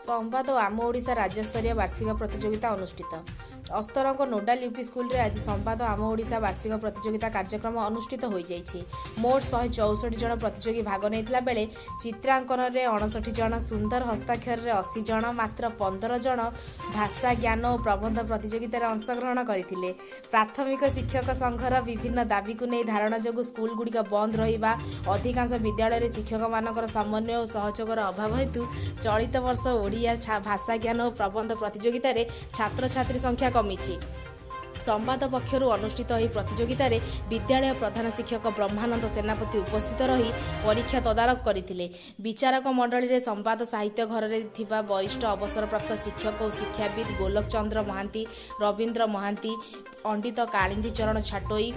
ସମ୍ବାଦ ଓ ଆମ ଓଡ଼ିଶା ରାଜ୍ୟସ୍ତରୀୟ ବାର୍ଷିକ ପ୍ରତିଯୋଗିତା ଅନୁଷ୍ଠିତ। ଅସ୍ତରଙ୍ଗ ନୋଡାଲ ୟୁପି ସ୍କୁଲରେ ଆଜି ସମ୍ବାଦ ଆମ ଓଡ଼ିଶା ବାର୍ଷିକ ପ୍ରତିଯୋଗିତା କାର୍ଯ୍ୟକ୍ରମ ଅନୁଷ୍ଠିତ ହୋଇଯାଇଛି। ମୋଟ 164 ଜଣ ପ୍ରତିଯୋଗୀ ଭାଗ ନେଇଥିଲା ବେଳେ ଚିତ୍ରାଙ୍କନରେ 59 ଜଣ, ସୁନ୍ଦର ହସ୍ତାକ୍ଷରରେ 80 ଜଣ, ମାତ୍ର 15 ଜଣ ଭାଷା ଜ୍ଞାନ ଓ ପ୍ରବନ୍ଧ ପ୍ରତିଯୋଗିତାରେ ଅଂଶଗ୍ରହଣ କରିଥିଲେ। ପ୍ରାଥମିକ ଶିକ୍ଷକ ସଂଘର ବିଭିନ୍ନ ଦାବିକୁ ନେଇ ଧାରଣା ଯୋଗୁଁ ସ୍କୁଲଗୁଡ଼ିକ ବନ୍ଦ ରହିବା, ଅଧିକାଂଶ ବିଦ୍ୟାଳୟରେ ଶିକ୍ଷକମାନଙ୍କର ସମନ୍ୱୟ ଓ ସହଯୋଗର ଅଭାବ ହେତୁ ଚଳିତ ବର୍ଷ ଓଡ଼ିଆ ଭାଷା ଜ୍ଞାନ ଓ ପ୍ରବନ୍ଧ ପ୍ରତିଯୋଗିତାରେ ଛାତ୍ରଛାତ୍ରୀ ସଂଖ୍ୟା କମିଛି। ସମ୍ବାଦ ପକ୍ଷରୁ ଅନୁଷ୍ଠିତ ଏହି ପ୍ରତିଯୋଗିତାରେ ବିଦ୍ୟାଳୟ ପ୍ରଧାନ ଶିକ୍ଷକ ବ୍ରହ୍ମାନନ୍ଦ ସେନାପତି ଉପସ୍ଥିତ ରହି ପରୀକ୍ଷା ତଦାରଖ କରିଥିଲେ। ବିଚାରକ ମଣ୍ଡଳୀରେ ସମ୍ବାଦ ସାହିତ୍ୟ ଘରରେ ଥିବା ବରିଷ୍ଠ ଅବସରପ୍ରାପ୍ତ ଶିକ୍ଷକ ଓ ଶିକ୍ଷାବିତ୍ ଗୋଲକ ଚନ୍ଦ୍ର ମହାନ୍ତି, ରବୀନ୍ଦ୍ର ମହାନ୍ତି, ପଣ୍ଡିତ କାଳିନ୍ଦୀ ଚରଣ ଛାଟୋଇ,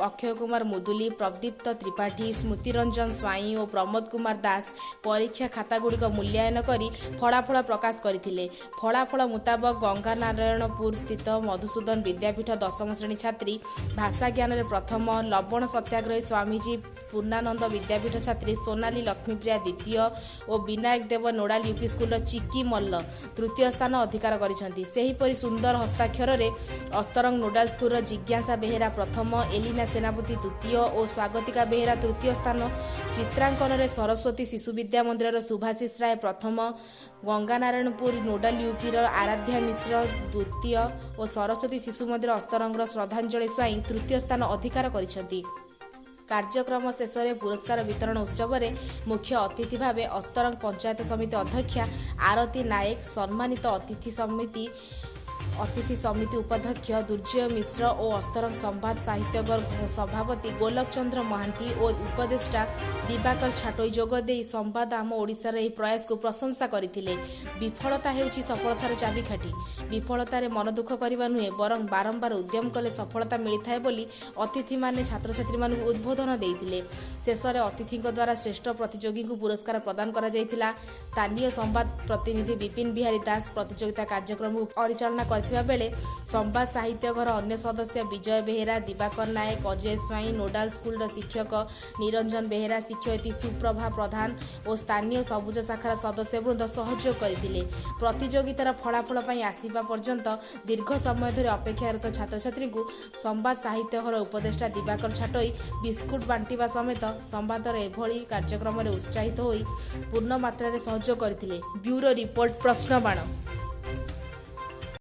ଅକ୍ଷୟ କୁମାର ମୁଦୁଲି, ପ୍ରଦୀପ୍ତ ତ୍ରିପାଠୀ, ସ୍ମୃତିରଞ୍ଜନ ସ୍ୱାଇଁ ଓ ପ୍ରମୋଦ କୁମାର ଦାସ ପରୀକ୍ଷା ଖାତାଗୁଡ଼ିକ ମୂଲ୍ୟାୟନ କରି ଫଳାଫଳ ପ୍ରକାଶ କରିଥିଲେ। ଫଳାଫଳ ମୁତାବକ ଗଙ୍ଗାନାରାୟଣପୁର ସ୍ଥିତ ମଧୁସୂଦନ ବିଦ୍ୟାପୀଠ ଦଶମ ଶ୍ରେଣୀ ଛାତ୍ରୀ ଭାଷା ଜ୍ଞାନରେ ପ୍ରଥମ, ଲବଣ ସତ୍ୟାଗ୍ରହୀ ସ୍ୱାମୀଜୀ ପୂର୍ଣ୍ଣାନନ୍ଦ ବିଦ୍ୟାପୀଠ ଛାତ୍ରୀ ସୋନାଲି ଲକ୍ଷ୍ମୀପ୍ରିୟା ଦ୍ୱିତୀୟ ଓ ବିନାୟକ ଦେବ ନୋଡାଲ ୟୁପି ସ୍କୁଲର ଚିକି ମଲ୍ଲ ତୃତୀୟ ସ୍ଥାନ ଅଧିକାର କରିଛନ୍ତି। ସେହିପରି ସୁନ୍ଦର ହସ୍ତାକ୍ଷରରେ ଅସ୍ତରଙ୍ଗ ନୋଡାଲ ସ୍କୁଲର ଜିଜ୍ଞାସା ବେହେରା ପ୍ରଥମ, ଏଲିନା ସେନାପତି ଦ୍ୱିତୀୟ ଓ ସ୍ୱାଗତିକା ବେହେରା ତୃତୀୟ ସ୍ଥାନ, ଚିତ୍ରାଙ୍କନରେ ସରସ୍ୱତୀ ଶିଶୁ ବିଦ୍ୟା ମନ୍ଦିରର ସୁଭାଶିଷ ରାୟ ପ୍ରଥମ, ଗଙ୍ଗାନାରାୟଣପୁର ନୋଡାଲ ୟୁପିର ଆରାଧ୍ୟା ମିଶ୍ର ଦ୍ୱିତୀୟ ଓ ସରସ୍ୱତୀ ଶିଶୁ ମନ୍ଦିର ଅସ୍ତରଙ୍ଗର ଶ୍ରଦ୍ଧାଞ୍ଜଳି ସ୍ୱାଇଁ ତୃତୀୟ ସ୍ଥାନ ଅଧିକାର କରିଛନ୍ତି। କାର୍ଯ୍ୟକ୍ରମ ଶେଷରେ ପୁରସ୍କାର ବିତରଣ ଉତ୍ସବରେ ମୁଖ୍ୟ ଅତିଥି ଭାବେ ଅସ୍ତରଙ୍ଗ ପଞ୍ଚାୟତ ସମିତି ଅଧ୍ୟକ୍ଷା ଆରତୀ ନାୟକ, ସମ୍ମାନିତ ଅତିଥି ସମିତି ଉପାଧ୍ୟକ୍ଷ ଦୁର୍ଜୟ ମିଶ୍ର ଓ ଅସ୍ତରଙ୍ଗ ସମ୍ବାଦ ସାହିତ୍ୟଘର ସଭାପତି ଗୋଲକ ଚନ୍ଦ୍ର ମହାନ୍ତି ଓ ଉପଦେଷ୍ଟା ଦିବାକର ଛାଟୋଇ ଯୋଗ ଦେଇ ସମ୍ବାଦ ଆମ ଓଡ଼ିଶାର ଏହି ପ୍ରୟାସକୁ ପ୍ରଶଂସା କରିଥିଲେ। ବିଫଳତା ହେଉଛି ସଫଳତାର ଚାବିକାଠି। ବିଫଳତାରେ ମନ ଦୁଃଖ କରିବା ନୁହେଁ, ବରଂ ବାରମ୍ବାର ଉଦ୍ୟମ କଲେ ସଫଳତା ମିଳିଥାଏ ବୋଲି ଅତିଥିମାନେ ଛାତ୍ରଛାତ୍ରୀମାନଙ୍କୁ ଉଦ୍ବୋଧନ ଦେଇଥିଲେ। ଶେଷରେ ଅତିଥିଙ୍କ ଦ୍ୱାରା ଶ୍ରେଷ୍ଠ ପ୍ରତିଯୋଗୀଙ୍କୁ ପୁରସ୍କାର ପ୍ରଦାନ କରାଯାଇଥିଲା। ସ୍ଥାନୀୟ ସମ୍ବାଦ ପ୍ରତିନିଧି ବିପିନ ବିହାରୀ ଦାସ ପ୍ରତିଯୋଗିତା କାର୍ଯ୍ୟକ୍ରମକୁ ପରିଚାଳନା କରିଥିବା ବେଳେ ସମ୍ବାଦ ସାହିତ୍ୟ ଘର ଅନ୍ୟ ସଦସ୍ୟ ବିଜୟ ବେହେରା, ଦିବାକର ନାୟକ, ଅଜୟ ସ୍ୱାଇଁ, ନୋଡାଲ ସ୍କୁଲର ଶିକ୍ଷକ ନିରଞ୍ଜନ ବେହେରା, ଶିକ୍ଷୟିତ୍ରୀ ସୁପ୍ରଭା ପ୍ରଧାନ ଓ ସ୍ଥାନୀୟ ସବୁଜ ଶାଖାର ସଦସ୍ୟବୃନ୍ଦ ସହଯୋଗ କରିଥିଲେ। ପ୍ରତିଯୋଗିତାର ଫଳାଫଳ ପାଇଁ ଆସିବା ପର୍ଯ୍ୟନ୍ତ ଦୀର୍ଘ ସମୟ ଧରି ଅପେକ୍ଷାରତ ଛାତ୍ରଛାତ୍ରୀଙ୍କୁ ସମ୍ବାଦ ସାହିତ୍ୟ ଘର ଉପଦେଷ୍ଟା ଦିବାକର ଛାଟୋଇ ବିସ୍କୁଟ ବାଣ୍ଟିବା ସମେତ ସମ୍ବାଦର ଏଭଳି କାର୍ଯ୍ୟକ୍ରମରେ ଉତ୍ସାହିତ ହୋଇ ପୂର୍ଣ୍ଣ ମାତ୍ରାରେ ସହଯୋଗ କରିଥିଲେ। Bureau report, ପ୍ରଶ୍ନବାଣ।